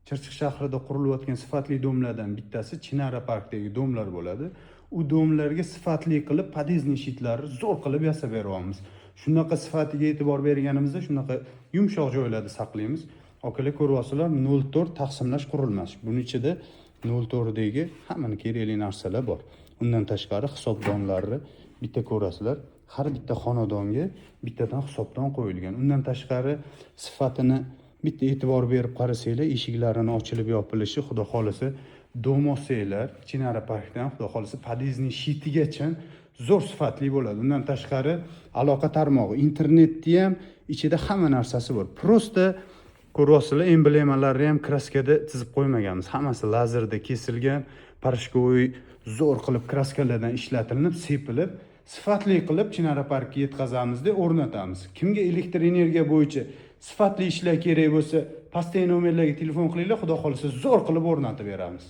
Chirchiq shahrida qurilayotgan sifatli дом lardan bittasi Chinara parkdagi дом lar bo'ladi. U дом larga sifatli qilib подъездный щит larni zo'r qilib yasab beryapmiz. Shunaqa sifatiga e'tibor berganimizda, shunaqa yumshoq joylarda saqlaymiz. Akalar, ko'ryapsizlar, 0,4 taqsimlash qurilmasi. Buni ichida 0,4 dagi hammani kerakli narsalar bor. Undan tashqari hisobdonlarni bitta ko'rasizlar. Har bitta xonadonga bittadan hisobdon qo'yilgan. Undan tashqari sifatini bitta e'tibor berib qarasanglar, eshiklarini ochilib yopilishi, xudo xohlasa, дом olsanglar Chinara parkdan, xudo xohlasa, подъездный щит igacha zo'r sifatli bo'ladi. Undan tashqari aloqa tarmog'i, internetni ham ichida hamma narsasi bor. Просто ko'ryapsizlar, emblemalarni ham краска da chizib qo'ymaganmiz. Hammasi lazerda kesilgan, порошковый zo'r qilib краска lardan ishlatilinib, sepilib, sifatli qilib Chinara parkka yetkazamizda, o'rnatamiz. Kimga elektr energiya bo'yicha sifatli ishlar kerak bo'lsa, pastdagi nomerlarga telefon qilinglar, xudo xohlasa, zo'r qilib o'rnatib beramiz.